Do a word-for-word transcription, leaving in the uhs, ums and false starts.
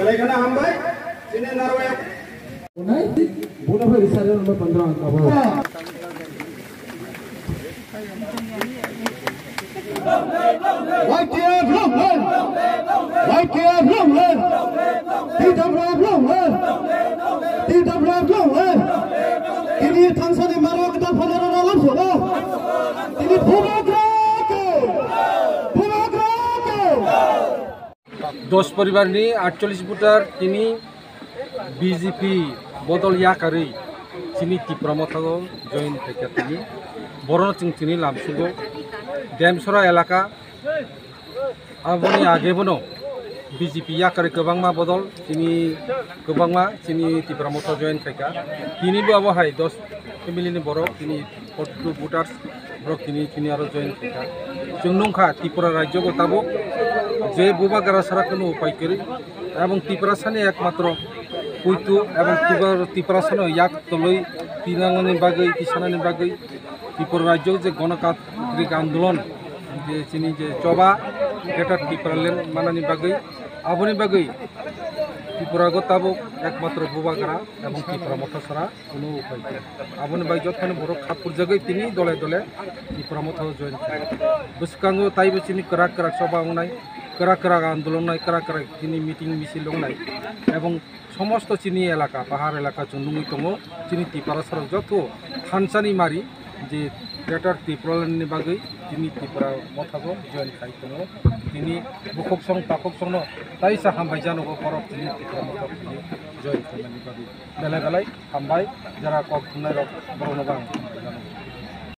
Ekana hambai, sini narwek. Unai, buno phai sari number pondro ang kabo. Y T F long live! Y T F long live! T W F long live! T W F long live! Tini thangsani maro kita phanaro na lam sobo. Tini Bubagra ke! Bubagra ke! Dos poribar ni aatcholish voter tini B J P bodol yakarwi chini Tipra Motha o join khaikha tini. Borokno chwng tini lamsugo Demsora elaka. Aboni age bono B J P yakarwi kwbangma bodol chini kwbangma chini Tipra Motha join khaikha. Tini bo abo hai dos family ni borok tini forty two voters borok tini tini aro join khaikha. Chwng nungkha Tripura rajyo bo tabuk je Bubagra sara kunu upai kwrwi ebong Tiprasani ekmatro puitu ebong Tipra-, Tiprasano yak tolwi tinangani bagwi tisanani bagwi Tripura rajyo je gonokatrik andolon je chini je choba Greater Tipraland manani bagwi aboni bagwi Tripura go tabuk ekmatro Bubagra ebong Tipra Motha sara. Kuno upai khe. Aboni bai jotono borok khapurjagwi tini dole dole Tipra Motha o join khlai. Bwskango taibo chini kwrak kwrak choba wngnai, kwrak kwrak andolon wngnai, kwrak kwrak chini meeting misil wngnai. Ebong somosto chini elaka, pahar elaka chwng nungwi tongo, chini Tiprasa rok joto thansani mari je Greater Tipraland ni bagwi chini Tipra Motha o join khai tongo. Tini bukhuk song takhuk songno taisa hambai janogo borok chini Tipra Motha o join khlainani bagwi. Belai belai hambai, jara kok thumnai rok borokno bo ang hambai jano.